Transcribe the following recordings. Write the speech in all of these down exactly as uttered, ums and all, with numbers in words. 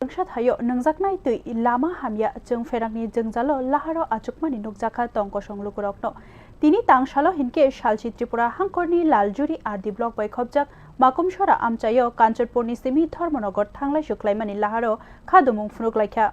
Rwngsa thaio nwngjaknai twi lama hamya chwng pherangni jwngjalo laharo achukmani nukjakha tongkosong lukurokno. Tini tangsalo hinkhe salsi Tripura hangkorni Laljuri R D block bai khopjak Makumsora amchaio Kanchanpurni simi Dharmanagar thanglai suklaimani laharo khadumung phunuk laikha.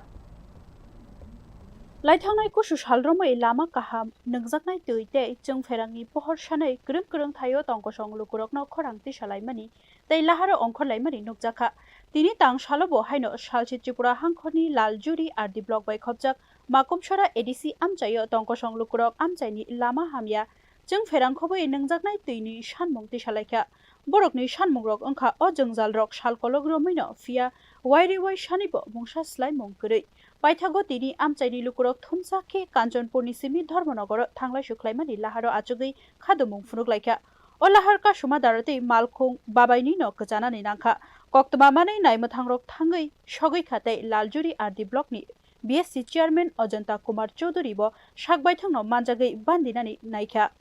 Laithangnai kusu sal romwi lama kaham nwngjaknai twi tei chwng pherangni pohor sanwi kwrwng kwrwng thaio tongkosong lukurokno khorang tisalaimani tei laharo ongkhorlaimani nukjakha. Tini tang salobo haino salsi Tripura hangkhorni Laljuri R D block bai khopjak Makumsora A D C amchaio tongkosong lukurok amchaini lama hamya chwng pherang khobwi nwngjaknai twini sanmung tisalaikha. Borokni sanmungrok wngkha o jwngjalrok sal kolok romwino phiya wairiwai sanibo mungsa swlaimung kwrwi. Paithago tini amchaini lukurok thumsa khe Kanchanpurni simi Dharmanagaro thanglai suklaimani laharo achugwi khadumung phunuk laikha. O lahar kasuma daratwi malkhung babainino kwchanani nangkha. Koktwma manwi naimwthangrok thangwi sogwi kha tei Laljuri R D blockni B S C chairman Ajanta Kumar Chowdhury bo sak baithangno manjagwi bandinani naikha.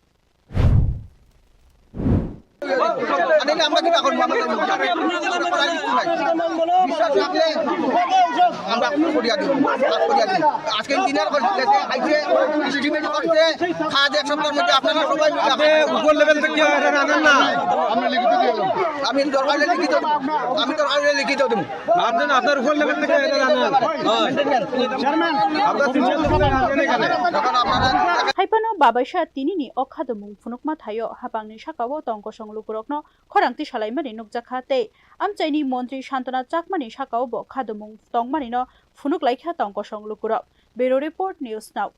Ani na, আমরা কিতা করব? আমরা তো করার কিছু নাই। বিশ্বাস রাখলে আমরা করিয়া দিব, মাফ করিয়া দিব। আজকে ইঞ্জিনিয়ার করে দিয়েছে, আইছে, এস্টিমেট করছে, কাজ এক সপ্তাহের মধ্যে আপনারা সবাই মিলে আপনি উপর লেভেল থেকে এটা আনেন না। আমি দরকার হলে লিখিত, আমি দরকার হলে লিখিত দেবো। আপনি আপনার উপর লেভেল থেকে এটা আনেন। হ্যাঁ। আপনার সিনিয়র লেভেল থেকে আনেন এখানে। যখন আপনারা Haiphano babaisa tinini o khadumung phunukma thaio hapangni sakao tongkosong lukurokno khorang tisalaimani nukjakha tei amchaini montri Santana Chakmani sakao bo khadumung tongmanino phunuk laikha tongkosong lukurok. Bureau Report, News Now.